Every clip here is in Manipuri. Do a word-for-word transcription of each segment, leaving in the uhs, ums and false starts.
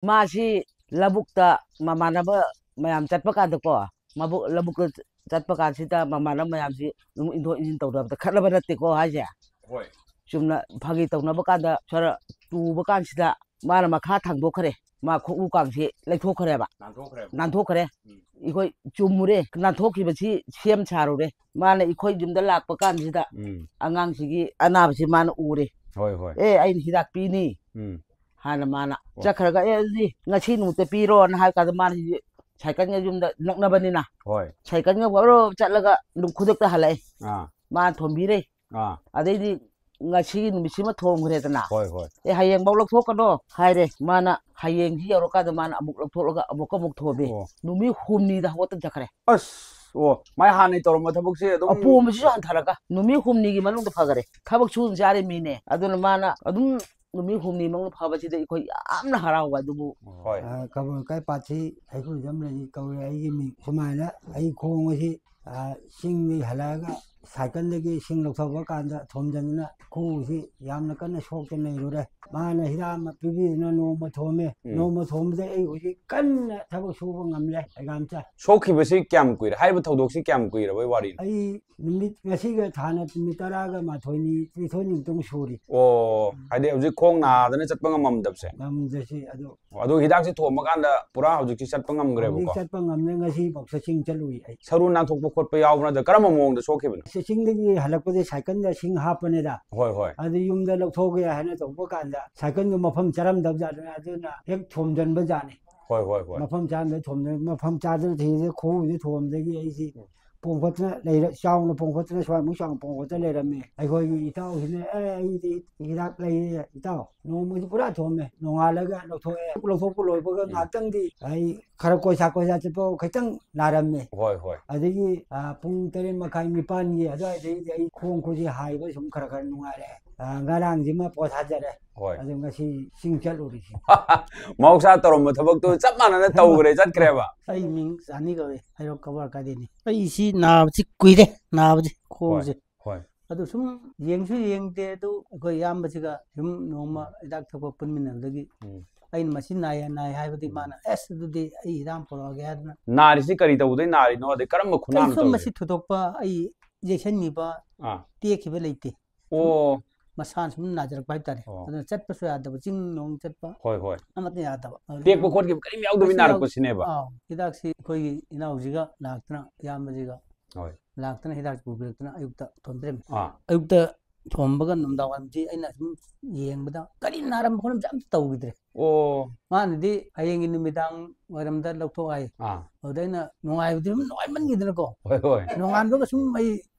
ꯃꯥꯁꯤ ꯂꯧꯕꯨꯛꯇ ꯃꯃꯥꯟꯅꯕ ꯃꯌꯥꯝ ꯆꯠꯄ ꯀꯥꯟꯗꯀꯣ, ꯃꯕꯨꯛ ꯂꯧꯕꯨꯛꯇ ꯆꯠꯄ ꯀꯥꯟꯁꯤꯗ ꯃꯃꯥꯟꯅꯕ ꯃꯌꯥꯝꯁꯤ ꯑꯗꯨꯝ ꯏꯟꯊꯣꯛ ꯏꯟꯁꯤꯟ ꯇꯧꯅꯕꯗ ꯈꯠꯅꯕ ꯅꯠꯇꯦꯀꯣ ꯍꯥꯏꯁꯦ꯫ ꯍꯣꯏ꯫ ꯆꯨꯝꯅ ꯐꯥꯒꯤ ꯇꯧꯅꯕ ꯀꯥꯟꯗ ꯈꯔ ꯇꯨꯕ ꯀꯥꯟꯁꯤꯗ ꯃꯥꯅ ꯃꯈꯥ ꯊꯥꯡꯗꯣꯛꯈ꯭ꯔꯦ꯫ ꯃꯥ ꯈꯣꯛꯎ ꯀꯥꯡꯁꯤ ꯂꯩꯊꯣꯛꯈ꯭ꯔꯦꯕ꯫ ꯅꯥꯟꯊꯣꯛꯈ꯭ꯔꯦꯕ꯫ ꯅꯥꯟꯊꯣꯛꯈ꯭ꯔꯦ꯫ ꯎꯝ꯫ ꯑꯩꯈꯣꯏ ꯆꯨꯝꯃꯨꯔꯦ꯫ ꯅꯥꯟꯊꯣꯛꯈꯤꯕꯁꯤ ꯁꯦꯝ ꯁꯥꯔꯨꯔꯦ꯫ ꯃꯥꯅ ꯑꯩꯈꯣꯏ ꯌꯨꯝꯗ ꯂꯥꯛꯄ ꯀꯥꯟꯁꯤꯗ ꯎꯝ꯫ ꯑꯉꯥꯡꯁꯤꯒꯤ ꯑꯅꯥꯕꯁꯤ ꯃꯥꯅ ꯎꯔꯦ꯫ ꯍꯣꯏ, ꯍꯣꯏ꯫ "ꯑꯦ, ꯑꯩꯅ ꯍꯤꯗꯥꯛ ꯄꯤꯅꯤ" ꯎꯝ꯫ ꯍꯥꯏꯅ ꯃꯥꯅ ꯑꯣ꯫ ꯆꯠꯈ꯭ꯔꯒ, "ꯑꯦ, ꯑꯗꯨꯗꯤ ꯉꯁꯤ ꯅꯨꯃꯤꯠꯇ ꯄꯤꯔꯣꯅ" ꯍꯥꯏ ꯀꯥꯟꯗ ꯃꯥꯅ ꯁꯥꯏꯀꯜꯒ ꯌꯨꯝꯗ ꯅꯛꯅꯕꯅꯤꯅ ꯍꯣꯏ꯫ ꯁꯥꯏꯀꯜꯒ ꯕꯔꯣ ꯆꯠꯂꯒ ꯑꯗꯨꯝ ꯈꯨꯗꯛꯇ ꯍꯜꯂꯛꯑꯦ꯫ ꯑꯥ꯫ ꯃꯥꯅ ꯊꯣꯝꯕꯤꯔꯦ꯫ ꯑꯥ꯫ ꯑꯗꯩꯗꯤ ꯉꯁꯤꯒꯤ ꯅꯨꯃꯤꯠꯁꯤꯃ ꯊꯣꯝꯈ꯭ꯔꯦꯗꯅ꯫ ꯍꯣꯏ, ꯍꯣꯏ꯫ "ꯑꯦ, ꯍꯌꯦꯡꯐꯧ ꯂꯧꯊꯣꯛꯀꯅꯣ" ꯍꯥꯏꯔꯦ꯫ ꯃꯥꯅ ꯍꯌꯦꯡꯁꯤ ꯌꯧꯔꯀꯥꯟꯗ ꯃꯥꯅ ꯑꯃꯨꯛ ꯂꯧꯊꯣꯛꯂꯒ ꯑꯃꯨꯛꯀ ꯑꯃꯨꯛ ꯊꯣꯝꯃꯦ꯫ ꯑꯣ꯫ ꯅꯨꯃꯤꯠ ꯍꯨꯝꯅꯤꯗ ꯍꯧꯒꯠꯇꯅ ꯆꯠꯈ꯭ꯔꯦ꯫ ꯑꯁ, ꯑꯣ, ꯃꯥꯏ ꯍꯥꯟꯅꯩ ꯇꯧꯔꯝꯕ ꯊꯕꯛꯁꯦ ꯑꯗꯨꯝ ꯑꯄꯣꯝꯕꯁꯤꯁꯨ ꯍꯟꯊꯔꯒ ꯅꯨꯃꯤꯠ ꯍꯨꯝꯅꯤꯒꯤ ꯃꯅꯨꯡꯗ ꯐꯈꯔꯦ꯫ ꯊꯕꯛ ꯁꯨꯅ ꯆꯥꯔꯤ ꯃꯤꯅꯦ꯫ ꯑꯗꯨꯅ ꯃꯥꯅ ꯑꯗꯨꯝ ꯅꯨꯃꯤꯠ ꯍꯨꯝꯅꯤ ꯃꯅꯨꯡꯗ ꯐꯕꯁꯤꯗ ꯑꯩꯈꯣꯏ ꯌꯥꯝꯅ ꯍꯔꯥꯎꯕ ꯑꯗꯨꯕꯨ꯫ ꯍꯣꯏ꯫ ꯑ, ꯀꯕꯨꯏ ꯂꯩꯀꯥꯏ ꯄꯥꯠꯁꯤ ꯍꯩꯀ꯭ꯔꯨꯖꯝ ꯂꯩꯅꯤ ꯀꯧꯏ꯫ ꯑꯩꯒꯤ ꯃꯤꯡ ꯁꯨꯃꯥꯏꯅ ꯑꯩ ꯈꯣꯡ ꯑꯁꯤ, ꯑ, ꯆꯤꯡꯗꯒꯤ ꯍꯜꯂꯛꯑꯒ ꯁꯥꯏꯀꯜꯗꯒꯤ ꯏꯁꯤꯡ ꯂꯧꯊꯣꯛꯄ ꯀꯥꯟꯗ ꯊꯣꯝꯖꯤꯟꯗꯨꯅ ꯈꯨꯎꯁꯤ ꯌꯥꯝꯅ ꯀꯟꯅ ꯁꯣꯛꯇꯅ ꯂꯩꯔꯨꯔꯦ꯫ ꯃꯥꯅ ꯍꯤꯗꯥꯛ ꯑꯃ ꯄꯤꯕꯤꯗꯨꯅ ꯅꯣꯡꯃ ꯊꯣꯝꯃꯦ꯫ ꯎꯝ꯫ ꯅꯣꯡꯃ ꯊꯣꯝꯕꯗ ꯑꯩ ꯍꯧꯖꯤꯛ ꯀꯟꯅ ꯊꯕꯛ ꯁꯨꯕ ꯉꯝꯂꯦ꯫ ꯑꯩꯒꯥꯝꯆꯥ ꯁꯣꯛꯈꯤꯕꯁꯤ ꯀꯌꯥꯝ ꯀꯨꯏꯔꯦ? ꯍꯥꯏꯔꯤꯕ ꯊꯧꯗꯣꯛꯁꯤ ꯀꯌꯥꯝ ꯀꯨꯏꯔꯕꯩ ꯋꯥꯔꯤꯅꯣ? ꯑꯩ ꯅꯨꯃꯤꯠ ꯉꯁꯤꯒ ꯊꯥꯅ ꯅꯨꯃꯤꯠ ꯇꯔꯥꯒ ꯃꯥꯊꯣꯏꯅꯤ, ꯅꯤꯊꯣꯏꯅꯤꯃꯨꯛꯇꯪ ꯁꯨꯔꯤ꯫ ꯑꯣ, ꯍꯥꯏꯗꯤ ꯍꯧꯖꯤꯛ ꯈꯣꯡ ꯅꯥꯗꯅ ꯆꯠꯄ ꯉꯝꯃꯝꯗꯕꯁꯦ? ꯉꯝꯗ꯭ꯔꯁꯤ ꯑꯗꯣ꯫ ꯑꯣ, ꯑꯗꯣ ꯍꯤꯗꯥꯛꯁꯦ ꯊꯣꯝꯃꯀꯥꯟꯗ ꯄꯨꯔꯥ ꯍꯧꯖꯤꯛꯁꯤ ꯆꯠꯄ ꯉꯝꯈ꯭ꯔꯦꯕꯀꯣ? ꯍꯧꯖꯤꯛ ꯆꯠꯄ ꯉꯝꯂꯦ꯫ ꯉꯁꯤꯐꯥꯎꯁꯨ ꯆꯤꯡ ꯆꯠꯂꯨꯏ ꯑꯩ꯫ ꯁꯔꯨ ꯅꯥꯟꯊꯣꯛꯄ ꯈꯣꯠꯄ ꯌꯥꯎꯕ ꯅꯠꯇ꯭ꯔ? ꯀꯔꯝꯕ ꯃꯑꯣꯡꯗ ꯁꯣꯛꯈꯤꯕꯅꯣ? ꯆꯤꯡꯗꯒꯤ ꯍꯜꯂꯛꯄꯗ ꯁꯥꯏꯀꯜꯗ ꯁꯤꯡ ꯍꯥꯞꯄꯅꯤꯗ꯫ ꯍꯣꯏ, ꯍꯣꯏ꯫ ꯑꯗꯨ ꯌꯨꯝꯗ ꯂꯧꯊꯣꯛꯑꯒꯦ ꯍꯥꯏꯅ ꯇꯧꯕ ꯀꯥꯟꯗ ꯁꯥꯏꯀꯜꯗꯨ ꯃꯐꯝ ꯆꯥꯔꯝꯗꯕ ꯖꯥꯠꯅꯦ꯫ ꯑꯗꯨꯅ ꯍꯦꯛ ꯊꯣꯝꯖꯤꯟꯕ ꯖꯥꯠꯅꯦ꯫ ꯍꯣꯏ, ꯍꯣꯏ, ꯍꯣꯏ꯫ ꯃꯐꯝ ꯆꯥꯔꯝꯗ ꯊꯣꯝꯖꯤꯟ-, ꯃꯐꯝ ꯆꯥꯗꯅ ꯊꯤꯗ ꯈꯨꯎꯗ ꯊꯣꯝꯗꯒꯤ ꯑꯩꯁꯤ ꯄꯣꯡꯈꯠꯇꯅ ꯂꯩꯔ-, ꯆꯥꯎꯅ ꯄꯣꯡꯈꯠꯇꯅ ꯁ꯭ꯋꯥꯏꯃꯨꯛ ꯆꯥꯎꯅ ꯄꯣꯡꯈꯠꯇꯅ ꯂꯩꯔꯝꯃꯦ꯫ ꯑꯩꯈꯣꯏꯒꯤ ꯏꯇꯥꯎꯁꯤꯅ, "ꯑꯦ, ꯑꯩꯗꯤ ꯍꯤꯗꯥꯛ ꯂꯩꯌꯦ ꯏꯇꯥꯎ, ꯅꯣꯡꯃꯗꯤ ꯄꯨꯔꯥ ꯊꯣꯝꯃꯦ, ꯅꯣꯡꯉꯥꯜꯂꯒ ꯂꯧꯊꯣꯛꯑꯦ꯫ ꯂꯧꯊꯣꯛꯄ ꯂꯣꯏꯕꯒ ꯎꯝ꯫ ꯉꯥꯏꯍꯥꯛꯇꯪꯗꯤ ꯑꯩ ꯈꯔ ꯀꯣꯏꯁꯥ ꯀꯣꯏꯁꯥ ꯆꯠꯄ ꯈꯤꯇꯪ ꯅꯥꯔꯝꯃꯦ꯫ ꯍꯣꯏ, ꯍꯣꯏ꯫ ꯑꯗꯒꯤ, ꯑ, ꯄꯨꯡ ꯇꯔꯦꯠ ꯃꯈꯥꯏ ꯅꯤꯄꯥꯟꯒꯤ ꯑꯗꯨꯋꯥꯏꯗꯒꯤꯗꯤ ꯑꯩ ꯈꯣꯡ ꯈꯨꯠꯁꯤ ꯍꯥꯏꯕ ꯁꯨꯝ ꯈꯔ ꯈꯔ ꯅꯨꯡꯉꯥꯏꯔꯛꯑꯦ꯫ ꯑ, ꯉꯔꯥꯡꯁꯤꯃ ꯄꯣꯊꯥꯖꯔꯦ꯫ ꯍꯣꯏ꯫ ꯑꯗꯨ ꯉꯁꯤ ꯆꯤꯡ ꯆꯠꯂꯨꯔꯤꯁꯤ꯫ ꯃꯍꯧꯁꯥ ꯇꯧꯔꯝꯕ ꯊꯕꯛꯇꯨ ꯆꯞ ꯃꯥꯟꯅꯅ ꯇꯧꯈ꯭ꯔꯦ, ꯆꯠꯈ꯭ꯔꯦꯕ? ꯑꯩ ꯃꯤꯡ ꯆꯥꯅꯤ ꯀꯧꯏ, ꯍꯩꯔꯣꯛ ꯀꯕꯨꯏ ꯂꯩꯀꯥꯏꯗꯩꯅꯤ꯫ ꯑꯩꯁꯤ ꯅꯥꯕꯁꯤ ꯀꯨꯏꯔꯦ, ꯅꯥꯕꯁꯤ ꯈꯣꯡꯁꯦ꯫ ꯍꯣꯏ꯫ ꯑꯗꯨ ꯁꯨꯝ ꯌꯦꯡꯁꯨ ꯌꯦꯡꯗꯦ꯫ ꯑꯗꯨ ꯑꯩꯈꯣꯏ ꯏꯌꯥꯝꯕꯁꯤꯒ ꯁꯨꯝ ꯅꯣꯡꯃ ꯍꯤꯗꯥꯛ ꯊꯛꯄ ꯄꯨꯟꯃꯤꯟꯅꯕꯗꯒꯤ ꯎꯝ꯫ ꯑꯩꯅ "ꯃꯁꯤ ꯅꯥꯏꯌꯦ, ꯅꯥꯏ" ꯍꯥꯏꯕꯗꯤ ꯎꯝ꯫ ꯃꯥꯅ "ꯑꯁ, ꯑꯗꯨꯗꯤ ꯑꯩ ꯍꯤꯗꯥꯛ ꯄꯨꯔꯛꯑꯒꯦ" ꯍꯥꯏꯗꯅ꯫ ꯅꯥꯔꯤꯁꯤ ꯀꯔꯤ ꯇꯧꯕꯗꯩ ꯅꯥꯔꯤꯅꯣ, ꯑꯗꯩ ꯀꯔꯝꯕ ꯈꯨꯅꯥꯅꯣ ꯀꯩꯁꯨ ꯇꯧꯔꯤꯁꯦ? ꯃꯁꯤ ꯊꯣꯏꯗꯣꯛꯄ ꯑꯩ ꯌꯩꯁꯟꯈꯤꯕ, ꯑꯥ꯫ ꯇꯦꯛꯈꯤꯕ ꯂꯩꯇꯦ꯫ ꯑꯣ꯫ ꯃꯁꯥꯅ ꯁꯨꯝ ꯅꯥꯖꯔꯛꯄ ꯍꯥꯏꯇꯥꯔꯦ꯫ ꯑꯣ꯫ ꯑꯗꯨꯅ ꯆꯠꯄꯁꯨ ꯌꯥꯗꯕ, ꯆꯤꯡ ꯅꯨꯡ ꯆꯠꯄ ꯍꯣꯏ, ꯍꯣꯏ꯫ ꯑꯃꯠꯇ ꯌꯥꯗꯕ꯫ ꯑꯗꯨꯅ ꯇꯦꯛꯄ ꯈꯣꯠꯈꯤꯕ ꯀꯔꯤꯝ ꯌꯥꯎꯗꯕꯤ ꯀꯩꯁꯨ ꯌꯥꯎ-, ꯅꯥꯔꯛꯄꯁꯤꯅꯦꯕ? ꯑꯥꯎ꯫ ꯍꯤꯗꯥꯛꯁꯤ ꯑꯩꯈꯣꯏꯒꯤ ꯏꯅꯥꯎꯁꯤꯒ ꯂꯥꯛꯇꯅ, ꯏꯌꯥꯝꯕꯁꯤꯒ ꯍꯣꯏ꯫ ꯂꯥꯛꯇꯅ ꯍꯤꯗꯥꯛꯁꯤ ꯄꯨꯕꯤꯔꯛꯇꯅ ꯑꯌꯨꯛꯇ ꯊꯣꯟꯕꯤꯔꯝꯃꯤ꯫ ꯑꯥ꯫ ꯑꯌꯨꯛꯇ ꯊꯣꯝꯕꯒ ꯅꯨꯡꯗꯥꯡ ꯋꯥꯏꯔꯝꯁꯤ ꯑꯩꯅ ꯁꯨꯝ ꯌꯦꯡꯕꯗ ꯀꯔꯤ ꯅꯥꯔꯝꯕ ꯈꯣꯠꯂꯝꯕꯁꯦ ꯑꯝꯇ ꯇꯧꯈꯤꯗ꯭ꯔꯦ꯫ ꯑꯣ꯫ ꯃꯥꯅꯗꯤ ꯍꯌꯦꯡꯒꯤ ꯅꯨꯃꯤꯗꯥꯡ ꯋꯥꯏꯔꯝꯗ ꯂꯧꯊꯣꯛ ꯍꯥꯏ꯫ ꯑꯥ꯫ ꯑꯗꯨꯗ ꯑꯩꯅ ꯅꯨꯡꯉꯥꯏꯕꯗꯤ ꯑꯗꯨꯝ ꯅꯨꯡꯉꯥꯏꯃꯟꯈꯤꯗꯅꯀꯣ꯫ ꯍꯣꯏ, ꯍꯣꯏ꯫ ꯅꯣꯡꯉꯥꯟꯕꯒ ꯁꯨꯝ ꯑꯩ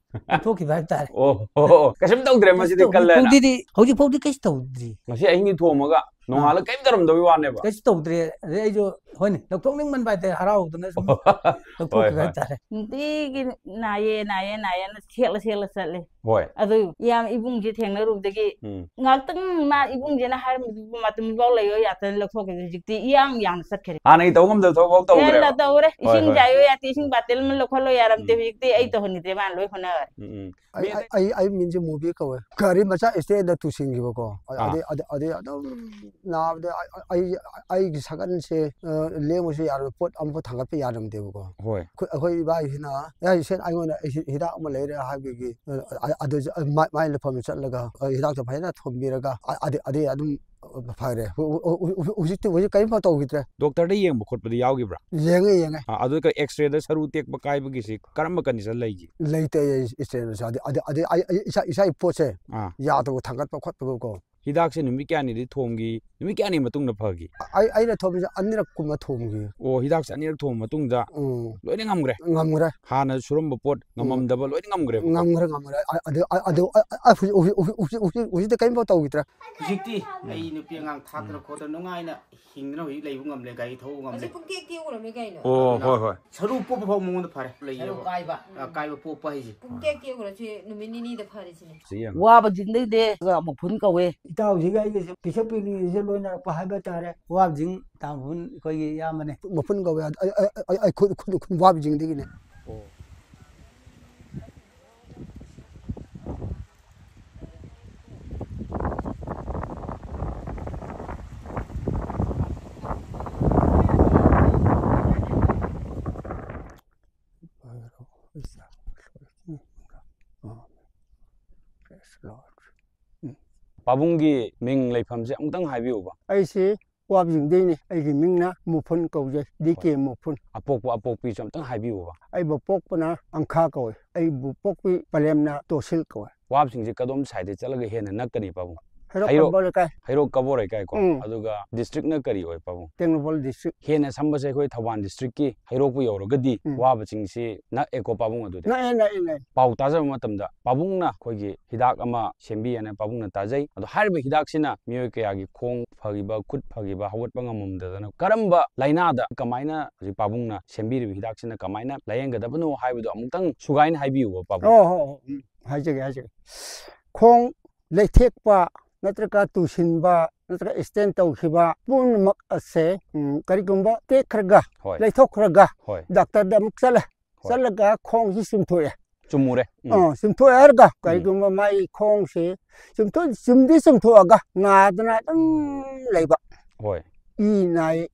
ꯂꯧꯊꯣꯛꯈꯤꯕ ꯍꯥꯏꯇꯥꯔꯦ꯫ ꯑꯣ, ꯑꯣ, ꯑꯣ꯫ ꯀꯩꯁꯨꯝ ꯇꯧꯗ꯭ꯔꯦ, ꯀꯩꯁꯨ ꯃꯁꯤꯗꯤ ꯇꯧ-, ꯀꯜꯂꯦꯅ꯫ ꯍꯧꯖꯤꯛꯐꯥꯎꯗꯤ, ꯍꯧꯖꯤꯛꯐꯥꯎꯗꯤ ꯀꯩꯁꯨ ꯇꯧꯗ꯭ꯔꯤ꯫ ꯉꯁꯤ ꯑꯍꯤꯡꯗꯤ ꯊꯣꯝꯃꯒ ꯑꯥ꯫ ꯅꯣꯡꯉꯥꯜꯂꯒ ꯀꯔꯤꯝ ꯇꯧꯔꯝꯗꯕꯒꯤ ꯋꯥꯅꯦꯕ꯫ ꯀꯩꯁꯨ ꯇꯧꯗ꯭ꯔꯦ꯫ ꯑꯗꯩ ꯑꯩꯁꯨ, ꯍꯣꯏꯅꯦ, ꯂꯧꯊꯣꯛꯅꯤꯡꯃꯟꯕ ꯍꯥꯏꯇꯥꯔꯦ, ꯍꯔꯥꯎꯗꯅ ꯁꯨꯝ ꯍꯣꯏ, ꯂꯧꯊꯣꯛꯈꯤꯕ ꯍꯣꯏ꯫ ꯍꯥꯏꯇꯥꯔꯦ꯫ ꯅꯨꯡꯇꯤꯒꯤ ꯅꯥꯏꯌꯦ, ꯅꯥꯏꯌꯦ, ꯅꯥꯏꯌꯦꯅ ꯁꯦꯠꯂ, ꯁꯦꯠꯂ ꯆꯠꯂꯦ꯫ ꯍꯣꯏ꯫ ꯑꯗꯨ ꯏꯌꯥꯝ ꯏꯕꯨꯡꯁꯦ ꯊꯦꯡꯅꯔꯨꯕꯗꯒꯤ ꯎꯝ꯫ ꯉꯥꯏꯍꯥꯛꯇꯪ ꯃꯥ ꯏꯕꯨꯡꯁꯤꯅ ꯍꯥꯏꯔꯝꯕꯗꯨꯕꯨ ꯃꯇꯝ ꯐꯥꯎ ꯂꯩꯌꯣ ꯌꯥꯗꯅ ꯂꯧꯊꯣꯛꯈꯤꯕꯗ ꯍꯧꯖꯤꯛꯇꯤ ꯏꯌꯥꯡ ꯌꯥꯡꯅ ꯆꯠꯈ꯭ꯔꯦ꯫ ꯍꯥꯟꯅꯒꯤ ꯇꯧ ꯉꯝꯗꯕ ꯊꯕꯛ ꯐꯥꯎ ꯇꯧꯈ꯭ꯔꯦꯕ? ꯌꯥꯝꯅ ꯇꯧꯔꯦ꯫ ꯍꯣꯏ, ꯏꯁꯤꯡ ꯍꯣꯏ꯫ ꯆꯥꯏꯌꯣ ꯌꯥꯗꯦ, ꯏꯁꯤꯡ ꯕꯥꯇꯜ ꯑꯃ ꯂꯧꯈꯠꯂꯣ ꯌꯥꯔꯝꯗꯦ꯫ ꯎꯝ꯫ ꯍꯧꯖꯤꯛꯇꯤ ꯑꯩ ꯎꯝ꯫ ꯇꯧꯍꯟꯈꯤꯗ꯭ꯔꯦ, ꯃꯥꯅ ꯂꯣꯏ ꯍꯣꯠꯅꯔꯦ꯫ ꯎꯝ, ꯎꯝ꯫ ꯑꯩ, ꯃꯤ ꯑꯩ, ꯑꯩ, ꯑꯩ ꯃꯤꯡꯁꯦ ꯃꯨꯕꯤ ꯀꯧꯋꯦ꯫ ꯒꯥꯔꯤ ꯃꯆꯥ ꯁ꯭ꯇꯦꯟꯗ ꯇꯨꯁꯤꯟꯈꯤꯕꯀꯣ꯫ ꯑ-, ꯑꯥ꯫ ꯑꯗꯩ, ꯑꯗꯩ, ꯑꯗꯩ ꯑꯗꯨꯝ ꯅꯥꯕꯗ ꯑꯩ, ꯑꯩ, ꯑꯩꯒꯤ ꯁꯒꯟꯁꯦ, ꯑ, ꯂꯦꯡꯕꯁꯨ ꯌꯥꯔꯣꯏ, ꯄꯣꯠ ꯑꯃꯐꯥꯎ ꯊꯥꯡꯒꯠꯄ ꯌꯥꯔꯝꯗꯦꯕꯀꯣ꯫ ꯍꯣꯏ꯫ ꯑꯩꯈꯣꯏ, ꯑꯩꯈꯣꯏ ꯏꯕꯥꯏꯁꯤꯅ, "ꯑꯦ, ꯏꯆꯦ, ꯑꯩꯉꯣꯟꯗ ꯍꯤ-, ꯍꯤꯗꯥꯛ ꯑꯃ ꯂꯩꯔꯦ" ꯍꯥꯏꯕꯒꯤ, ꯑ, ꯑ, ꯑꯗꯨ, ꯑ, ꯃꯥꯏ, ꯃꯥꯏ ꯂꯩꯐꯝꯗ ꯆꯠꯂꯒ, ꯑ, ꯍꯤꯗꯥꯛꯇꯣ ꯐꯖꯅ ꯊꯣꯝꯕꯤꯔꯒ, ꯑ, ꯑꯗꯩ, ꯑꯗꯩ ꯑꯗꯨꯝ ꯐꯔꯦ꯫ ꯍꯧ-, ꯍꯧ-, ꯍꯧ-, ꯍꯧꯖꯤꯛꯇꯤ, ꯍꯧꯖꯤꯛ ꯀꯔꯤꯝꯐꯥꯎ ꯇꯧꯈꯤꯗ꯭ꯔꯦ꯫ ꯗꯣꯛꯇꯔꯗ ꯌꯦꯡꯕ ꯈꯣꯠꯄꯗꯤ ꯌꯥꯎꯈꯤꯕ꯭ꯔꯥ? ꯌꯦꯡꯉꯦ, ꯌꯦꯡꯉꯦ꯫ ꯑ, ꯑꯗꯨꯒ X-rayꯗ ꯁꯔꯨ ꯇꯦꯛꯄ ꯀꯥꯏꯕꯒꯤꯁꯤ ꯀꯔꯝꯕ condition ꯂꯩꯒꯦ? ꯂꯩꯇꯦ, ꯑꯩ X-rayꯗꯁꯨ꯫ ꯑꯗꯩ, ꯑꯗꯩ, ꯑꯗꯩ ꯑꯩ, ꯑꯩ ꯏꯁꯥ, ꯏꯁꯥꯒꯤ ꯄꯣꯠꯁꯦ ꯑꯥ꯫ ꯌꯥꯗꯕ ꯊꯥꯡꯒꯠꯄ ꯈꯣꯠꯄꯀꯣ꯫ ꯍꯤꯗꯥꯛꯁꯦ ꯅꯨꯃꯤꯠ ꯀꯌꯥꯅꯤꯗꯤ ꯊꯣꯝꯈꯤ? ꯅꯨꯃꯤꯠ ꯀꯌꯥꯅꯤ ꯃꯇꯨꯡꯗ ꯐꯈꯤ? ꯑꯩ, ꯑꯩꯅ ꯊꯣꯝꯕꯁꯦ ꯑꯅꯤꯔꯛ ꯀꯨꯝꯕ ꯊꯣꯝꯈꯤ꯫ ꯑꯣ, ꯍꯤꯗꯥꯛꯁꯦ ꯑꯅꯤꯔꯛ ꯊꯣꯝꯕ ꯃꯇꯨꯡꯗ ꯎꯝ꯫ ꯂꯣꯏꯅ ꯉꯝꯈ꯭ꯔꯦ? ꯉꯝꯈ꯭ꯔꯦ꯫ ꯍꯥꯟꯅ ꯁꯨꯔꯝꯕ ꯄꯣꯠ ꯎꯝ꯫ ꯉꯝꯃꯝꯗꯕ ꯂꯣꯏꯅ ꯉꯝꯈ꯭ꯔꯦꯕꯀꯣ? ꯉꯝꯈ꯭ꯔꯦ, ꯉꯝꯈ꯭ꯔꯦ꯫ ꯑ-, ꯑꯗꯨ, ꯑ-, ꯑꯗꯨ, ꯑ-, ꯑ-, ꯍꯧꯖꯤꯛ, ꯍꯧꯖꯤꯛ, ꯍꯧꯖꯤꯛ, ꯍꯧꯖꯤꯛ, ꯍꯧꯖꯤꯛꯇꯤ ꯀꯔꯤꯝꯐꯥꯎ ꯇꯧꯈꯤꯗ꯭ꯔꯦ꯫ ꯍꯧꯖꯤꯛꯇꯤ ꯑꯩ ꯅꯨꯄꯤ ꯑꯉꯥꯡ ꯊꯥꯛꯇꯅ ꯈꯣꯠꯇꯅ ꯅꯨꯡꯉꯥꯏꯅ ꯍꯤꯡꯗꯅ ꯍꯧꯖꯤꯛ ꯂꯩꯕ ꯉꯝꯂꯦ, ꯒꯥꯔꯤ ꯊꯧꯕ ꯉꯝꯂꯦ꯫ ꯍꯧꯖꯤꯛ ꯄꯨꯡꯇꯦꯛ ꯇꯦꯛꯎꯔꯝꯃꯦ ꯀꯩꯅꯣ꯫ ꯑꯣ, ꯑꯗꯨꯅ ꯍꯣꯏ, ꯍꯣꯏ꯫ ꯁꯔꯨ ꯄꯣꯞꯄ ꯐꯥꯎ ꯃꯉꯣꯟꯗ ꯐꯔꯦ꯫ ꯁꯔꯨ ꯂꯩꯌꯦꯕ꯫ ꯀꯥꯏꯕ꯫ ꯑ, ꯀꯥꯏꯕ ꯄꯣꯞꯄ ꯍꯥꯏꯁꯦ꯫ ꯄꯨꯡꯇꯦꯛ ꯇꯦꯛꯎꯔꯁꯤ ꯅꯨꯃꯤꯠ ꯅꯤꯅꯤꯗ ꯐꯔꯤꯁꯤꯅꯦ꯫ ꯁꯤ ꯌꯦꯡꯉꯣ꯫ ꯋꯥꯕꯁꯤꯡꯗꯩꯗꯤ ꯃꯐꯨꯟ ꯀꯧꯋꯦ꯫ ꯏꯇꯥꯎꯁꯤꯒ ꯑꯩꯒꯁꯦ ꯄꯤꯁꯛ ꯄꯤꯛꯂꯤꯉꯩꯗ ꯂꯣꯏꯅꯔꯛꯄ ꯍꯥꯏꯕ ꯇꯥꯔꯦ꯫ ꯋꯥꯕꯁꯤꯡ ꯇꯥꯃꯐꯨꯟ ꯑꯩꯈꯣꯏꯒꯤ ꯏꯌꯥꯝꯕꯅꯦ꯫ ꯃꯐꯨꯟ ꯀꯧꯋꯦ꯫ ꯑꯩ, ꯑꯩ, ꯑꯩ, ꯑꯩ ꯈꯨꯠ, ꯈꯨꯠ, ꯈꯨꯠ ꯋꯥꯕꯁꯤꯡꯗꯒꯤꯅꯦ꯫ ꯑꯣ꯫ ꯄꯥꯕꯨꯡꯒꯤ ꯃꯤꯡ ꯂꯩꯐꯝꯁꯦ ꯑꯃꯨꯛꯇꯪ ꯍꯥꯏꯕꯤꯌꯨꯕ꯫ ꯑꯩꯁꯤ ꯋꯥꯕꯖꯤꯡꯗꯩꯅꯤ꯫ ꯑꯩꯒꯤ ꯃꯤꯡꯅ ꯃꯨꯐꯨꯟ ꯀꯧꯖꯩ, ꯗꯤ ꯀꯦ ꯃꯨꯐꯨꯟ꯫ ꯑꯄꯣꯛꯄ ꯑꯄꯣꯛꯄꯤꯁꯨ ꯑꯃꯨꯛꯇꯪ ꯍꯥꯏꯕꯤꯌꯨꯕ꯫ ꯑꯩꯕꯨ ꯄꯣꯛꯄꯅ ꯑꯪꯈꯥ ꯀꯧꯏ, ꯑꯩꯕꯨ ꯄꯣꯛꯄꯤ ꯄꯂꯦꯝꯅ ꯇꯣꯁꯤꯜ ꯀꯧꯏ꯫ ꯋꯥꯕꯁꯤꯡꯁꯦ ꯀꯗꯣꯝ ꯁꯥꯏꯗꯇ ꯆꯠꯂꯒ ꯍꯦꯟꯅ ꯅꯛꯀꯅꯤ ꯄꯥꯕꯨꯡ? ꯍꯩꯔꯣꯛ ꯍꯩꯔꯣꯛ- ꯀꯝꯕ ꯂꯩꯀꯥꯏ꯫ ꯍꯩꯔꯣꯛ ꯀꯕꯣ ꯂꯩꯀꯥꯏꯀꯣ꯫ ꯎꯝ꯫ ꯑꯗꯨꯒ ꯗꯤꯁꯇ꯭ꯔꯤꯛꯅ ꯀꯔꯤ ꯑꯣꯏ ꯄꯥꯕꯨꯡ? ꯇꯦꯡꯅꯧꯄꯜ ꯗꯤꯁꯇ꯭ꯔꯤꯛ꯫ ꯍꯦꯟꯅ ꯁꯝꯕꯁꯦ ꯑꯩꯈꯣꯏ ꯊꯧꯕꯥꯜ ꯗꯤꯁꯇ꯭ꯔꯤꯛꯀꯤ ꯍꯩꯔꯣꯛꯄꯨ ꯌꯧꯔꯒꯗꯤ ꯎꯝ꯫ ꯋꯥꯕꯁꯤꯡꯁꯤ ꯅꯛꯑꯦꯀꯣ ꯄꯥꯕꯨꯡ ꯑꯗꯨꯗꯤ꯫ ꯅꯛꯑꯦ ꯅꯛꯑꯦ ꯅꯛꯑꯦ꯫ ꯄꯥꯎ ꯇꯥꯖꯕ ꯃꯇꯝꯗ ꯄꯥꯕꯨꯡꯅ ꯑꯩꯈꯣꯏꯒꯤ ꯍꯤꯗꯥꯛ ꯑꯃ ꯁꯦꯝꯕꯤꯌꯦꯅ ꯄꯥꯕꯨꯡꯅ ꯇꯥꯖꯩ꯫ ꯑꯗꯣ ꯍꯥꯏꯔꯤꯕ ꯍꯤꯗꯥꯛꯁꯤꯅ ꯃꯤꯑꯣꯏ ꯀꯌꯥꯒꯤ ꯈꯣꯡ ꯐꯈꯤꯕ, ꯈꯨꯠ ꯐꯈꯤꯕ, ꯍꯧꯒꯠꯄ ꯉꯝꯃꯝꯗꯗꯅ ꯀꯔꯝꯕ ꯂꯥꯏꯅꯥꯗ ꯀꯃꯥꯏꯅ ꯍꯧꯖꯤꯛ ꯄꯥꯕꯨꯡꯅ ꯁꯦꯝꯕꯤꯔꯤꯕ ꯍꯤꯗꯥꯛꯁꯤꯅ ꯀꯃꯥꯏꯅ ꯂꯥꯏꯌꯦꯡꯒꯗꯕꯅꯣ ꯍꯥꯏꯕꯗꯣ ꯑꯃꯨꯛꯇꯪ ꯁꯨꯒꯥꯏꯅ ꯍꯥꯏꯕꯤꯌꯨꯕ ꯄꯥꯕꯨꯡ꯫ ꯑꯣ ꯍꯣ ꯍꯣ, ꯎꯝ, ꯍꯥꯏꯖꯒꯦ ꯍꯥꯏꯖꯒꯦ꯫ ꯈꯣꯡ ꯂꯩꯊꯦꯛꯄ ꯅꯠꯇ꯭ꯔꯒ ꯇꯨꯁꯤꯟꯕ ꯅꯠꯇ꯭ꯔꯒ ꯁ꯭ꯇꯦꯟ ꯇꯧꯈꯤꯕ ꯄꯨꯝꯅꯃꯛ ꯑꯁꯦ, ꯎꯝ, ꯀꯔꯤꯒꯨꯝꯕ ꯇꯦꯛꯈ꯭ꯔꯒ, ꯍꯣꯏ꯫ ꯂꯩꯊꯣꯛꯈ꯭ꯔꯒ ꯍꯣꯏ꯫ ꯗꯥꯛꯇꯔꯗ ꯑꯃꯨꯛ ꯆꯠꯂꯦ꯫ ꯍꯣꯏ꯫ ꯆꯠꯂꯒ ꯈꯣꯡꯁꯤ ꯆꯨꯝꯊꯣꯛꯑꯦ꯫ ꯆꯨꯝꯃꯨꯔꯦ꯫ ꯎꯝ꯫ ꯑꯥ, ꯆꯨꯝꯊꯣꯛꯑꯦ ꯍꯥꯏꯔꯒ ꯀꯔꯤꯒꯨꯝꯕ ꯃꯥꯒꯤ ꯈꯣꯡꯁꯦ ꯆꯨꯝꯊꯣꯛ-, ꯆꯨꯝꯗꯤ ꯆꯨꯝꯊꯣꯛꯑꯒ ꯅꯥꯗꯅ ꯑꯗꯨꯝ ꯂꯩꯕ, ꯍꯣꯏ꯫ ꯏ ꯅꯥꯏ,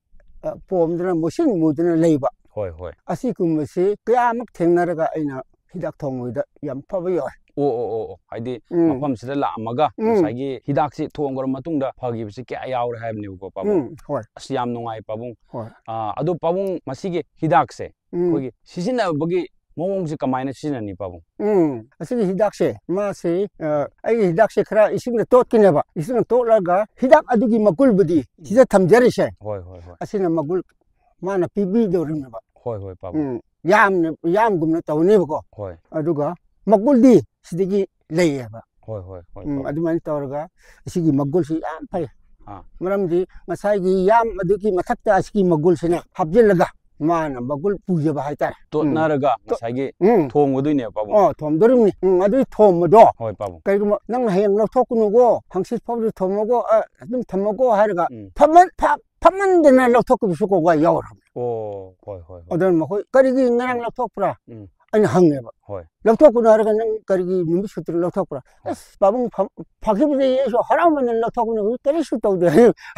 ꯑ, ꯄꯣꯝꯗꯅ ꯃꯨꯁꯤꯟ ꯃꯨꯗꯅ ꯂꯩꯕ, ꯍꯣꯏ ꯍꯣꯏ꯫ ꯑꯁꯤꯒꯨꯝꯕꯁꯤ ꯀꯌꯥꯃꯨꯛ ꯊꯦꯡꯅꯔꯒ ꯑꯩꯅ ꯍꯤꯗꯥꯛ ꯊꯣꯡꯕꯗ ꯌꯥꯝ ꯐꯕ ꯌꯥꯎꯋꯦ꯫ ꯑꯣ ꯑꯣ ꯑꯣ ꯑꯣ꯫ ꯍꯥꯏꯗꯤ ꯎꯝ꯫ ꯃꯐꯝꯁꯤꯗ ꯂꯥꯛꯑꯝꯃꯒ ꯎꯝ꯫ ꯉꯁꯥꯏꯒꯤ ꯍꯤꯗꯥꯛꯁꯤ ꯊꯣꯡꯈ꯭ꯔ ꯃꯇꯨꯡꯗ ꯐꯈꯤꯕꯁꯤ ꯀꯌꯥ ꯌꯥꯎꯔꯦ ꯍꯥꯏꯕꯅꯦꯕꯀꯣ ꯄꯥꯕꯨꯡ꯫ ꯎꯝ, ꯍꯣꯏ꯫ ꯑꯁ, ꯌꯥꯝ ꯅꯨꯡꯉꯥꯏ ꯄꯥꯕꯨꯡ꯫ ꯍꯣꯏ꯫ ꯑꯥ, ꯑꯗꯣ ꯄꯥꯕꯨꯡ, ꯃꯁꯤꯒꯤ ꯍꯤꯗꯥꯛꯁꯦ ꯎꯝ꯫ ꯑꯩꯈꯣꯏꯒꯤ ꯁꯤꯖꯤꯟꯅꯕꯒꯤ ꯃꯑꯣꯡꯁꯦ ꯀꯃꯥꯏꯅ ꯁꯤꯖꯤꯟꯅꯅꯤ ꯄꯥꯕꯨꯡ? ꯎꯝ, ꯑꯁꯤꯒꯤ ꯍꯤꯗꯥꯛꯁꯦ, ꯃꯥꯁꯤ, ꯑ, ꯑꯩꯒꯤ ꯍꯤꯗꯥꯛꯁꯦ ꯈꯔ ꯏꯁꯤꯡꯗ ꯇꯣꯠꯀꯅꯦꯕ꯫ ꯏꯁꯤꯡꯗ ꯇꯣꯠꯂꯒ ꯍꯤꯗꯥꯛ ꯑꯗꯨꯒꯤ ꯃꯒꯨꯜꯕꯨꯗꯤ ꯁꯤꯗ ꯊꯝꯖꯔꯤꯁꯦ, ꯍꯣꯏ ꯍꯣꯏ ꯍꯣꯏ꯫ ꯑꯁꯤꯅ ꯃꯒꯨꯜ ꯃꯥꯅ ꯄꯤꯕꯤꯗꯧꯔꯤꯅꯦꯕ꯫ ꯍꯣꯏ ꯍꯣꯏ ꯄꯥꯕꯨꯡ꯫ ꯎꯝ, ꯌꯥꯝꯅ, ꯌꯥꯝꯒꯨꯝꯅ ꯇꯧꯅꯦꯕꯀꯣ꯫ ꯍꯣꯏ꯫ ꯑꯗꯨꯒ ꯃꯒꯨꯜꯗꯤ ꯁꯤꯗꯒꯤ ꯂꯩꯌꯦꯕ꯫ ꯍꯣꯏ ꯍꯣꯏ ꯍꯣꯏ ꯎꯝ, ꯄꯥꯕꯨꯡ꯫ ꯑꯗꯨꯃꯥꯏꯅ ꯇꯧꯔꯒ ꯑꯁꯤꯒꯤ ꯃꯒꯨꯜꯁꯤ ꯌꯥꯝ ꯐꯩ꯫ ꯑꯥ꯫ ꯃꯔꯝꯗꯤ ꯉꯁꯥꯏꯒꯤ ꯌꯥꯝ ꯑꯗꯨꯒꯤ ꯃꯊꯛꯇ ꯑꯁꯤꯒꯤ ꯃꯒꯨꯜꯁꯤꯅ ꯍꯥꯞꯆꯤꯜꯂꯒ ꯃꯥꯅ ꯃꯒꯨꯜ ꯄꯨꯖꯕ ꯍꯥꯏꯇꯥꯔꯦ꯫ ꯎꯝ꯫ ꯇꯣꯠꯅꯔꯒ ꯉꯁꯥꯏꯒꯤ ꯎꯝ꯫ ꯊꯣꯡꯒꯗꯣꯏꯅꯦꯕ ꯄꯥꯕꯨꯡ꯫ ꯑꯣ, ꯊꯣꯝꯗꯣꯔꯤꯕꯅꯤ꯫ ꯎꯝ, ꯑꯗꯨꯒꯤ ꯊꯣꯝꯕꯗꯣ ꯍꯣꯏ ꯄꯥꯕꯨꯡ꯫ ꯀꯔꯤꯒꯨꯝꯕ ꯅꯪ ꯍꯌꯦꯡ ꯂꯧꯊꯣꯛꯀꯅꯨꯀꯣ, ꯍꯪꯆꯤꯠ ꯐꯥꯎꯗ ꯊꯝꯃꯒꯣ, ꯑ, ꯑꯗꯨꯝ ꯊꯝꯃꯒꯣ ꯍꯥꯏꯔꯒ ꯎꯝ꯫ ꯐꯝꯃꯟ-, ꯐ-, ꯐꯝꯃꯟꯗꯅ ꯂꯧꯊꯣꯛꯈꯤꯕꯁꯨ ꯀꯣꯡꯒꯥꯏ ꯌꯥꯎꯔꯕꯅꯤ꯫ ꯑꯣ ꯍꯣꯏ ꯍꯣꯏ ꯍꯣꯏ꯫ ꯑꯗꯨꯅ ꯃꯈꯣꯏ ꯀꯔꯤꯒꯤ ꯉꯔꯥꯡ ꯂꯧꯊꯣꯛꯄ꯭ꯔꯥ? ꯎꯝ꯫ ꯑꯩꯅ ꯍꯪꯉꯦꯕ꯫ ꯍꯣꯏ꯫ "ꯂꯧꯊꯣꯛꯀꯅꯨ ꯍꯥꯏꯔꯒ ꯅꯪ ꯀꯔꯤꯒꯤ ꯅꯨꯃꯤꯠ ꯁꯨꯇꯤ ꯂꯧꯊꯣꯛꯄ꯭ꯔꯥ?" "ꯑꯁ, ꯄꯥꯕꯨꯡ ꯐ-, ꯐꯈꯤꯕꯗꯒꯤ ꯑꯩꯁꯨ ꯍꯔꯥꯎꯃꯟꯗꯅ ꯂꯧꯊꯣꯛꯄꯅꯤ, ꯍꯧꯖꯤꯛ ꯀꯔꯤꯁꯨ ꯇꯧꯗꯦ"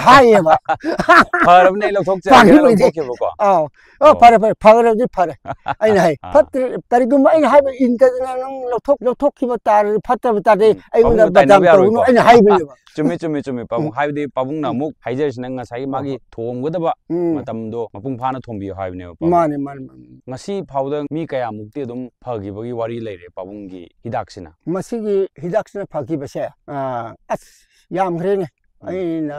ꯍꯥꯏꯌꯦꯕ꯫ "ꯐꯔꯕꯅꯦ, ꯑꯩ ꯂꯧꯊꯣꯛꯆꯔꯒꯦꯅ" ꯐꯈꯤꯕꯗꯒꯤ꯫ ꯂꯧꯊꯣꯛꯈꯤꯕꯀꯣ꯫ ꯑꯥꯎ꯫ "ꯑꯣ, ꯑꯣ꯫ ꯐꯔꯦ, ꯐꯔꯦ, ꯐꯈ꯭ꯔꯗꯤ ꯐꯔꯦ"꯫ ꯑꯩꯅ ꯍꯥꯏ, ꯑꯥ꯫ "ꯐꯠꯇ꯭ꯔꯦ, ꯀꯔꯤꯒꯨꯝꯕ ꯑꯩꯅ ꯍꯥꯏꯕ ꯏꯟꯗꯗꯅ ꯅꯪ ꯂꯧꯊꯣꯛ-, ꯂꯧꯊꯣꯛꯈꯤꯕ ꯇꯥꯔꯗꯤ, ꯐꯠꯇꯕ ꯇꯥꯔꯗꯤ ꯎꯝ, ꯑꯩꯉꯣꯟꯗ ꯄꯥꯕꯨꯡꯒ ꯕꯗꯅꯥꯝ ꯇꯥꯏꯅꯕ ꯇꯧꯔꯨꯅꯨ" ꯌꯥꯔꯣꯏꯀꯣ꯫ ꯑꯩꯅ ꯍꯥꯏꯕꯅꯦꯕ꯫ ꯆꯨꯝꯃꯤ, ꯆꯨꯝꯃꯤ, ꯆꯨꯝꯃꯤ, ꯄꯥꯕꯨꯡ꯫ ꯎꯝ꯫ ꯍꯥꯏꯕꯗꯤ ꯄꯥꯕꯨꯡꯅ ꯎꯝ꯫ ꯑꯃꯨꯛ ꯍꯥꯏꯖꯔꯤꯁꯤꯅ ꯉꯁꯥꯏꯒꯤ ꯍꯣꯏ, ꯃꯥꯒꯤ ꯍꯣꯏ꯫ ꯊꯣꯡꯒꯗꯕ ꯎꯝ꯫ ꯃꯇꯝꯗꯣ ꯃꯄꯨꯡ ꯐꯥꯅ ꯊꯣꯡꯕꯤꯌꯨ ꯍꯥꯏꯕꯅꯦꯕ, ꯄꯥꯕꯨꯡ꯫ ꯃꯥꯅꯦ, ꯃꯥꯅꯦ, ꯃꯥꯅꯦ꯫ ꯉꯁꯤ ꯐꯥꯎꯗ ꯃꯤ ꯀꯌꯥꯃꯨꯛꯇꯤ ꯑꯗꯨꯝ ꯐꯈꯤꯕꯒꯤ ꯋꯥꯔꯤ ꯂꯩꯔꯦ ꯄꯥꯕꯨꯡꯒꯤ ꯍꯤꯗꯥꯛꯁꯤꯅ? ꯃꯁꯤꯒꯤ ꯍꯤꯗꯥꯛꯁꯤꯅ ꯐꯈꯤꯕꯁꯦ, ꯑ, ꯑꯁ, ꯌꯥꯝꯈ꯭ꯔꯦꯅꯦ꯫ ꯎꯝ꯫ ꯑꯩꯅ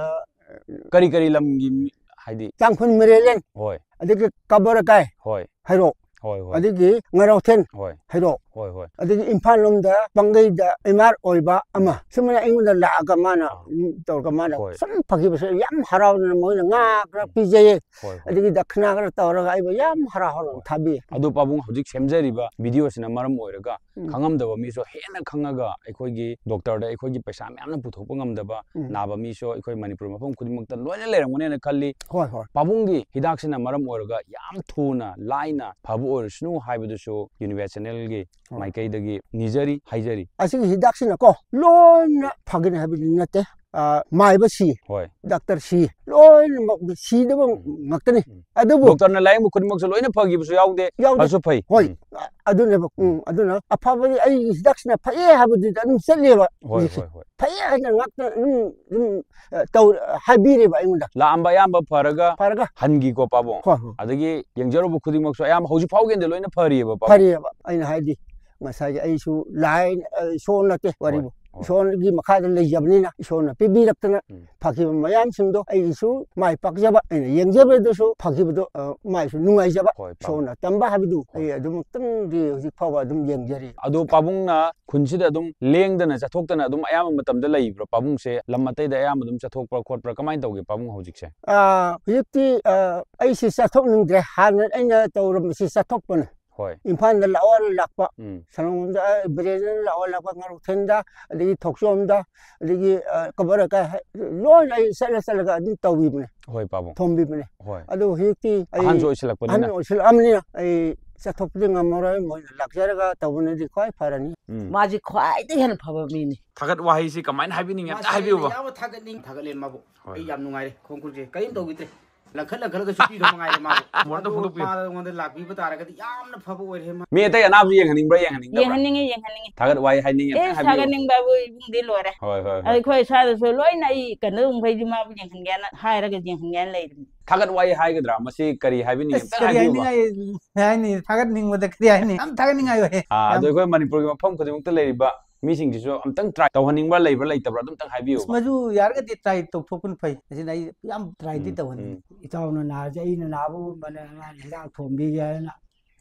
ꯀꯔꯤ ꯀꯔꯤ ꯂꯝꯒꯤ ꯃꯤ, ꯍꯥꯏꯗꯤ? ꯇꯥꯡꯈꯨꯜ ꯃꯔꯦꯂꯦꯟ, ꯍꯣꯏ, ꯑꯗꯒꯤ ꯀꯕꯔꯀꯥꯏ, ꯍꯣꯏ, ꯍꯩꯔꯣꯛ, ꯍꯣꯏ, ꯍꯣꯏ, ꯑꯗꯒꯤ ꯉꯥꯔꯧꯊꯦꯟ, ꯍꯣꯏ, ꯍꯩꯔꯣꯛ, ꯍꯣꯏ, ꯍꯣꯏ, ꯑꯗꯒꯤ ꯏꯝꯐꯥꯜ ꯂꯣꯝꯗ ꯄꯥꯡꯒꯩꯗ ꯑꯦꯝ ꯑꯥꯔ ꯑꯣꯏꯕ ꯑꯃ, ꯁꯨꯃꯥꯏꯅ ꯑꯩꯉꯣꯟꯗ ꯂꯥꯛꯑꯒ ꯃꯥꯅ, ꯑꯥ꯫ ꯎꯝ, ꯇꯧꯔꯒ ꯃꯥꯅ ꯍꯣꯏ꯫ ꯁꯨꯝ ꯐꯈꯤꯕꯁꯦ ꯌꯥꯝ ꯍꯔꯥꯎꯗꯅ ꯃꯣꯏꯅ ꯉꯥ ꯈꯔ ꯎꯝ꯫ ꯄꯤꯖꯩꯌꯦ, ꯍꯣꯏ, ꯍꯣꯏ꯫ ꯑꯗꯒꯤ ꯗꯈꯤꯅꯥ ꯈꯔ ꯇꯧꯔꯒ ꯑꯩꯕꯨ ꯌꯥꯝ ꯍꯔꯥꯎ ꯍꯔꯥꯎ ꯍꯣꯏ꯫ ꯊꯥꯕꯤ꯫ ꯑꯗꯣ ꯄꯥꯕꯨꯡ, ꯍꯧꯖꯤꯛ ꯁꯦꯝꯖꯔꯤꯕ ꯚꯤꯗꯤꯑꯣꯁꯤꯅ ꯃꯔꯝ ꯑꯣꯏꯔꯒ ꯎꯝ꯫ ꯈꯪꯉꯝꯗꯕ ꯃꯤꯁꯨ ꯍꯦꯟꯅ ꯈꯪꯉꯒ ꯑꯩꯈꯣꯏꯒꯤ ꯗꯣꯛꯇꯔꯗ ꯑꯩꯈꯣꯏꯒꯤ ꯄꯩꯁꯥ ꯃꯌꯥꯝꯅ ꯄꯨꯊꯣꯛꯄ ꯉꯝꯗꯕ ꯎꯝ꯫ ꯅꯥꯕ ꯃꯤꯁꯨ ꯑꯩꯈꯣꯏ ꯃꯅꯤꯄꯨꯔ ꯃꯐꯝ ꯈꯨꯗꯤꯡꯃꯛꯇ ꯂꯣꯏꯅ ꯂꯩꯔꯝꯒꯅꯦꯅ ꯈꯜꯂꯤ꯫ ꯍꯣꯏ, ꯍꯣꯏ꯫ ꯄꯥꯕꯨꯡꯒꯤ ꯍꯤꯗꯥꯛꯁꯤꯅ ꯃꯔꯝ ꯑꯣꯏꯔꯒ ꯌꯥꯝ ꯊꯨꯅ, ꯂꯥꯏꯅ ꯐꯕ ꯑꯣꯏꯔꯁꯅꯨ ꯍꯥꯏꯕꯗꯨꯁꯨ ꯌꯨꯅꯤꯚꯔꯁꯦꯜꯒꯤ ꯍꯣꯏ꯫ ꯃꯥꯏꯀꯩꯗꯒꯤ ꯅꯤꯖꯔꯤ, ꯍꯥꯏꯖꯔꯤ꯫ ꯑꯁꯤꯒꯤ ꯍꯤꯗꯥꯛꯁꯤꯅꯀꯣ ꯂꯣꯏꯅ ꯐꯒꯅꯤ ꯍꯥꯏꯕꯗꯤ ꯅꯠꯇꯦ꯫ ꯑ, ꯃꯥꯏꯕ ꯁꯤ, ꯍꯣꯏ꯫ ꯗꯥꯛꯇꯔ ꯁꯤ, ꯂꯣꯏꯅꯃꯛ ꯁꯤꯗꯕ ꯉꯥꯛꯇꯅꯤ꯫ ꯎꯝ꯫ ꯑꯗꯨꯕꯨ ꯗꯣꯛꯇꯔꯅ ꯂꯥꯌꯦꯡꯕ ꯈꯨꯗꯤꯡꯃꯛꯁꯨ ꯂꯣꯏꯅ ꯐꯈꯤꯕꯁꯨ ꯌꯥꯎꯗꯦ, ꯌꯥꯎꯗꯦ꯫ ꯐꯁꯨ ꯐꯩ꯫ ꯍꯣꯏ, ꯎꯝ꯫ ꯑ-, ꯑꯗꯨꯅꯦꯕ꯫ ꯎꯝ, ꯑꯗꯨꯅ ꯑꯐꯕꯗꯤ ꯑꯩꯒꯤ ꯍꯤꯗꯥꯛꯁꯤꯅ ꯐꯩꯌꯦ ꯍꯥꯏꯕꯗꯨꯗ ꯑꯗꯨꯝ ꯆꯠꯂꯦꯕ ꯍꯣꯏ, ꯍꯧꯖꯤꯛꯁꯦ꯫ ꯍꯣꯏ, ꯍꯣꯏ꯫ ꯐꯩꯌꯦ ꯍꯥꯏꯅ ꯉꯥꯛꯇ ꯑꯗꯨꯝ, ꯑꯗꯨꯝ, ꯑ, ꯇꯧ-, ꯍꯥꯏꯕꯤꯔꯦꯕ ꯑꯩꯉꯣꯟꯗ꯫ ꯂꯥꯛꯑꯝꯕ ꯑꯌꯥꯝꯕ ꯐꯔꯒ ꯐꯔꯒ꯫ ꯍꯟꯈꯤꯀꯣ ꯄꯥꯕꯨꯡ꯫ ꯍꯣꯏ, ꯍꯣꯏ꯫ ꯑꯗꯒꯤ ꯌꯦꯡꯖꯔꯨꯕ ꯈꯨꯗꯤꯡꯃꯛꯁꯨ ꯑꯌꯥꯝꯕ ꯍꯧꯖꯤꯛ ꯐꯥꯎꯒꯤꯗꯤ ꯂꯣꯏꯅ ꯐꯔꯤꯑꯕ ꯄꯥꯕꯨꯡ꯫ ꯐꯔꯤꯑꯕ꯫ ꯑꯩꯅ ꯍꯥꯏꯗꯤ ꯉꯁꯥꯏꯒꯤ ꯑꯩꯁꯨ ꯂꯥꯏ, ꯑ, ꯏꯁꯣꯔ ꯅꯠꯇꯦ ꯋꯥꯔꯤꯕꯨ꯫ ꯍꯣꯏ꯫ ꯏꯁꯣꯔꯒꯤ ꯃꯈꯥꯗ ꯂꯩꯖꯕꯅꯤꯅ ꯏꯁꯣꯔꯅ ꯄꯤꯕꯤꯔꯛꯇꯅ ꯎꯝ꯫ ꯐꯈꯤꯕ ꯃꯌꯥꯝꯁꯤꯡꯗꯣ ꯑꯩꯒꯤꯁꯨ ꯃꯥꯏ ꯄꯥꯛꯆꯕ, ꯑꯩꯅ ꯌꯦꯡꯖꯕꯗꯁꯨ ꯐꯈꯤꯕꯗꯣ, ꯑ, ꯃꯥꯏꯁꯨ ꯅꯨꯡꯉꯥꯏꯖꯕ꯫ ꯍꯣꯏ, ꯄꯥꯕꯨꯡ꯫ ꯏꯁꯣꯔꯅ ꯇꯝꯕ ꯍꯥꯏꯕꯗꯨ ꯍꯣꯏ꯫ ꯑꯩ ꯑꯗꯨꯃꯛꯇꯪꯗꯤ ꯍꯧꯖꯤꯛ ꯐꯥꯎꯕ ꯑꯗꯨꯝ ꯌꯦꯡꯖꯔꯤ꯫ ꯑꯗꯣ ꯄꯥꯕꯨꯡꯅ ꯈꯨꯟꯁꯤꯗ ꯑꯗꯨꯝ ꯂꯦꯡꯗꯅ ꯆꯠꯊꯣꯛꯇꯅ ꯑꯗꯨꯝ ꯑꯌꯥꯝꯕ ꯃꯇꯝꯗ ꯂꯩꯕ꯭ꯔꯥ? ꯄꯥꯕꯨꯡꯁꯦ ꯂꯝ ꯑꯇꯩꯗ ꯑꯌꯥꯝꯕ ꯑꯗꯨꯝ ꯆꯠꯊꯣꯛꯄ꯭ꯔꯥ ꯈꯣꯠꯄ꯭ꯔꯥ? ꯀꯃꯥꯏꯅ ꯇꯧꯒꯦ ꯄꯥꯕꯨꯡ ꯍꯧꯖꯤꯛꯁꯦ? ꯑ, ꯍꯧꯖꯤꯛꯇꯤ, ꯑ, ꯑꯩꯁꯤ ꯆꯠꯊꯣꯛꯅꯤꯡꯗ꯭ꯔꯦ꯫ ꯍꯥꯟꯅ ꯑꯩꯅ ꯇꯧꯔꯝꯕꯁꯤ ꯆꯠꯊꯣꯛꯄꯅꯦ꯫ ꯍꯣꯏ꯫ ꯏꯝꯐꯥꯜꯗ ꯂꯥꯛꯑꯣ ꯂꯥꯛꯄ, ꯎꯝ꯫ ꯁꯂꯪꯕꯝꯗ, ꯑ, ꯕ꯭ꯔꯦꯖꯔ ꯂꯥꯛꯑꯣ ꯂꯥꯛꯄ, ꯉꯥꯔꯧꯊꯦꯟꯗ, ꯑꯗꯒꯤ ꯊꯣꯛꯆꯣꯝꯗ, ꯑꯗꯒꯤ, ꯑ, ꯀꯕꯔ ꯀꯥꯏ ꯍꯥꯏ-, ꯂꯣꯏꯅ ꯑꯩ ꯆꯠꯂ ꯆꯠꯂꯒ ꯑꯗꯨꯝ ꯇꯧꯕꯤꯕꯅꯦ, ꯍꯣꯏ ꯄꯥꯕꯨꯡ꯫ ꯊꯣꯝꯕꯤꯕꯅꯦ꯫ ꯍꯣꯏ꯫ ꯑꯗꯨ ꯍꯧꯖꯤꯛꯇꯤ ꯑꯩ ꯑꯍꯟꯁꯨ ꯑꯣꯏꯁꯤꯜꯂꯛꯄꯅꯤꯅ꯫ ꯑꯍꯟ ꯑꯣꯏꯁꯤꯜꯂꯛꯑꯕꯅꯤꯅ ꯑꯩ ꯆꯠꯊꯣꯛꯄꯗꯤ ꯉꯝꯃꯔꯣꯏ, ꯃꯣꯏꯅ ꯂꯥꯛꯆꯔꯒ ꯇꯧꯕꯅꯗꯤ ꯈ꯭ꯋꯥꯏ ꯐꯔꯅꯤ꯫ ꯎꯝ꯫ ꯃꯥꯁꯤ ꯈ꯭ꯋꯥꯏꯗꯒꯤ ꯍꯦꯟꯅ ꯐꯕ ꯃꯤꯅꯤ꯫ ꯊꯥꯒꯠ ꯋꯥꯍꯩꯁꯤ ꯀꯃꯥꯏꯅ ꯍꯥꯏꯕꯤꯅꯤꯡꯉꯦ? ꯑꯝꯇ ꯃꯥꯁꯤ ꯍꯥꯏꯕꯤꯌꯨꯕ꯫ ꯑꯩꯅ ꯌꯥꯝꯅ ꯊꯥꯒꯠꯅꯤꯡ-, ꯊꯥꯒꯠꯂꯦ ꯃꯥꯕꯨ꯫ ꯍꯣꯏ꯫ ꯑꯩ ꯌꯥꯝ ꯅꯨꯡꯉꯥꯏꯔꯦ꯫ ꯈꯣꯡꯈꯨꯠꯁꯦ ꯀꯔꯤꯝ ꯇꯧꯈꯤꯗ꯭ꯔꯦ꯫ ꯂꯪꯈꯠ ꯂꯪꯈꯠꯂꯒ ꯆꯨꯞꯄꯤꯗꯧ ꯃꯉꯥꯏꯔꯦ ꯃꯥꯕꯨ꯫ ꯃꯣꯟꯗ ꯑꯗꯨ ꯐꯣꯡꯗꯣꯛꯄꯤꯌꯨ꯫ ꯃꯥ ꯑꯩꯉꯣꯟꯗ ꯂꯥꯛꯄꯤꯕ ꯇꯥꯔꯒꯗꯤ ꯌꯥꯝꯅ ꯐꯕ ꯑꯣꯏꯔꯦ ꯃꯥ꯫ ꯃꯤ ꯑꯇꯩ ꯑꯅꯥꯕꯁꯨ ꯌꯦꯡꯍꯟꯅꯤꯡꯕ꯭ꯔꯥ, ꯌꯦꯡꯍꯟꯅꯤꯡꯗꯕ꯭ꯔꯥ? ꯌꯦꯡꯍꯟꯅꯤꯡꯉꯤ, ꯌꯦꯡꯍꯟꯅꯤꯡꯉꯤ꯫ ꯊꯥꯒꯠ ꯋꯥꯍꯩ ꯍꯥꯏꯅꯤꯡꯉꯦ, ꯑꯦ, ꯑꯝꯇꯪ ꯍꯥꯏꯕꯤꯌꯨꯕ꯫ ꯊꯥꯒꯠꯅꯤꯡꯕꯕꯨ ꯏꯕꯨꯡꯗꯤ ꯂꯣꯏꯔꯦ꯫ ꯍꯣꯏ, ꯍꯣꯏ, ꯍꯣꯏ꯫ ꯑꯩꯈꯣꯏ ꯁ꯭ꯋꯥꯏꯗꯁꯨ ꯂꯣꯏꯅ ꯑꯩ ꯀꯩꯅꯣ ꯃꯈꯩꯗꯤ ꯃꯥꯕꯨ ꯌꯦꯡꯍꯟꯒꯦꯅ ꯍꯥꯏꯔꯒ ꯌꯦꯡꯍꯟꯒꯦꯅ ꯂꯩꯔꯤꯕꯅꯤ꯫ ꯊꯥꯒꯠ ꯋꯥꯍꯩ ꯍꯥꯏꯒꯗ꯭ꯔꯥ? ꯃꯁꯤ ꯀꯔꯤ ꯍꯥꯏꯕꯤꯅꯤꯡꯉꯤ? ꯑꯁ, ꯑꯝꯇꯪ ꯀꯔꯤ ꯍꯥꯏꯕꯤꯌꯨꯕ꯫ ꯍꯥꯏꯅꯤꯡꯉꯥꯏ, ꯍꯥꯏꯅꯤ, ꯊꯥꯒꯠꯅꯤꯡꯕꯗ ꯀꯔꯤ ꯍꯥꯏꯅꯤ? ꯌꯥꯝ ꯊꯥꯒꯠꯅꯤꯡꯉꯥꯏ ꯑꯣꯏ꯫ ꯑꯥ, ꯌꯥꯝ ꯑꯗꯣ ꯑꯩꯈꯣꯏ ꯃꯅꯤꯄꯨꯔꯒꯤ ꯃꯐꯝ ꯈꯨꯗꯤꯡꯃꯛꯇ ꯂꯩꯔꯤꯕ ꯃꯤꯁꯤꯡꯁꯤꯁꯨ ꯑꯝꯇꯪ try ꯇꯧꯍꯟꯅꯤꯡꯕ ꯂꯩꯕ꯭ꯔꯥ ꯂꯩꯇꯕ꯭ꯔꯥ ꯑꯗꯨꯝꯇꯪ ꯑꯁ, ꯍꯥꯏꯕꯤꯌꯨꯕ꯫ ꯃꯗꯨ ꯌꯥꯔꯒꯗꯤ try ꯇꯧꯊꯣꯛꯄꯅ ꯐꯩ꯫ ꯑꯁꯤꯅ ꯑꯩ ꯌꯥꯝ try ꯗꯤ ꯎꯝ, ꯇꯧꯍꯟꯅꯤꯡꯉꯤ꯫ ꯎꯝ꯫ ꯏꯇꯥꯎꯅ ꯅꯥꯔꯁꯦ ꯑꯩꯅ ꯅꯥꯕꯒꯨꯝꯕꯅꯦ, ꯃꯥꯅ ꯍꯤꯗꯥꯛ ꯊꯣꯝꯕꯤꯒꯦ ꯍꯥꯏꯅ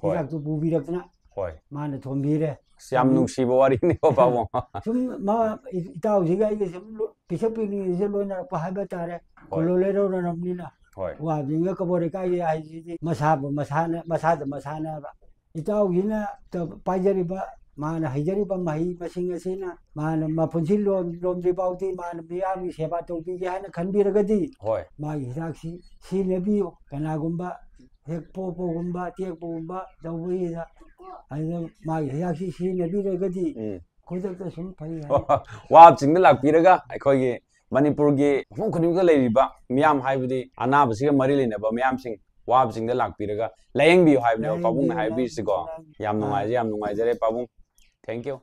ꯍꯣꯏ꯫ ꯍꯤꯗꯥꯛꯇꯨ ꯄꯨꯕꯤꯔꯛꯇꯅ ꯍꯣꯏ꯫ ꯃꯥꯅ ꯊꯣꯝꯕꯤꯔꯦ꯫ ꯑꯁ, ꯌꯥꯝ ꯊꯣꯝꯕꯤ-, ꯅꯨꯡꯁꯤꯕ ꯋꯥꯔꯤꯅꯤꯀꯣ, ꯄꯥꯕꯨꯡ꯫ ꯁꯨꯝ ꯃꯥ, ꯏꯇꯥꯎꯁꯤꯒ ꯑꯩꯒ ꯁꯨꯝ ꯂꯣ-, ꯄꯤꯁꯛ ꯄꯤꯛꯂꯤꯉꯩꯗꯁꯨ ꯂꯣꯏꯅꯔꯛꯄ ꯍꯥꯏꯕ ꯇꯥꯔꯦ꯫ ꯍꯣꯏ꯫ ꯈꯨꯜꯂꯣꯜ ꯂꯩꯔꯧꯅꯔꯕꯅꯤꯅ꯫ ꯍꯣꯏ꯫ ꯋꯥꯕꯁꯤꯡꯒ ꯀꯕꯣ ꯂꯩꯀꯥꯏꯒꯤ ꯍꯥꯏꯁꯤꯗꯤ ꯃꯁꯥꯕꯨ ꯃꯁꯥꯅ, ꯃꯁꯥꯗ ꯃꯁꯥꯅꯦꯕ꯫ ꯏꯇꯥꯎꯁꯤꯅ ꯇ-, ꯄꯥꯏꯖꯔꯤꯕ, ꯃꯥꯅ ꯍꯩꯖꯔꯤꯕ ꯃꯍꯩ ꯃꯁꯤꯡ ꯑꯁꯤꯅ ꯃꯥꯅ ꯃꯄꯨꯟꯁꯤ ꯂꯣꯝ-, ꯂꯣꯝꯗ꯭ꯔꯤ ꯐꯥꯎꯗꯤ ꯃꯥꯅ ꯃꯤꯌꯥꯝꯒꯤ ꯁꯦꯕꯥ ꯇꯧꯕꯤꯒꯦ ꯍꯥꯏꯅ ꯈꯟꯕꯤꯔꯒꯗꯤ, ꯍꯣꯏ꯫ ꯃꯥꯒꯤ ꯍꯤꯗꯥꯛꯁꯤ ꯁꯤꯖꯤꯟꯅꯕꯤꯌꯨ꯫ ꯀꯅꯥꯒꯨꯝꯕ ꯍꯦꯛ ꯄꯣꯛꯄꯒꯨꯝꯕ, ꯇꯦꯛꯄꯒꯨꯝꯕ ꯇꯧꯕꯒꯤꯗ, ꯑꯗꯨꯗ ꯃꯥꯒꯤ ꯍꯤꯗꯥꯛꯁꯤ ꯁꯤꯖꯤꯟꯅꯕꯤꯔꯒꯗꯤ ꯎꯝ꯫ ꯈꯨꯗꯛꯇ ꯁꯨꯝ ꯐꯩ ꯍꯥꯏ꯫ ꯋꯥꯕꯁꯤꯡꯗ ꯂꯥꯛꯄꯤꯔꯒ ꯑꯩꯈꯣꯏꯒꯤ ꯃꯅꯤꯄꯨꯔꯒꯤ ꯃꯐꯝ ꯈꯨꯗꯤꯡꯃꯛꯇ ꯂꯩꯔꯤꯕ ꯃꯤꯌꯥꯝ, ꯍꯥꯏꯕꯗꯤ ꯑꯅꯥꯕꯁꯤꯒ ꯃꯔꯤ ꯂꯩꯅꯕ ꯃꯤꯌꯥꯝꯁꯤꯡ ꯋꯥꯕꯁꯤꯡꯗ ꯂꯥꯛꯄꯤꯔꯒ ꯂꯥꯌꯦꯡꯕꯤꯌꯨ ꯍꯥꯏꯕꯅꯦꯕ ꯄꯥꯕꯨꯡꯅ ꯂꯥꯌꯦꯡꯕꯤꯌꯨ, ꯍꯥꯏꯕꯤꯔꯤꯁꯤꯀꯣ꯫ ꯂꯥꯌꯦꯡꯕꯤꯌꯨ, ꯂꯥꯌꯦꯡꯕꯤꯌꯨ꯫ ꯌꯥꯝ ꯑꯥ꯫ ꯅꯨꯡꯉꯥꯏꯖꯩ, ꯌꯥꯝ ꯅꯨꯡꯉꯥꯏꯖꯔꯦ ꯄꯥꯕꯨꯡ꯫ Thank you꯫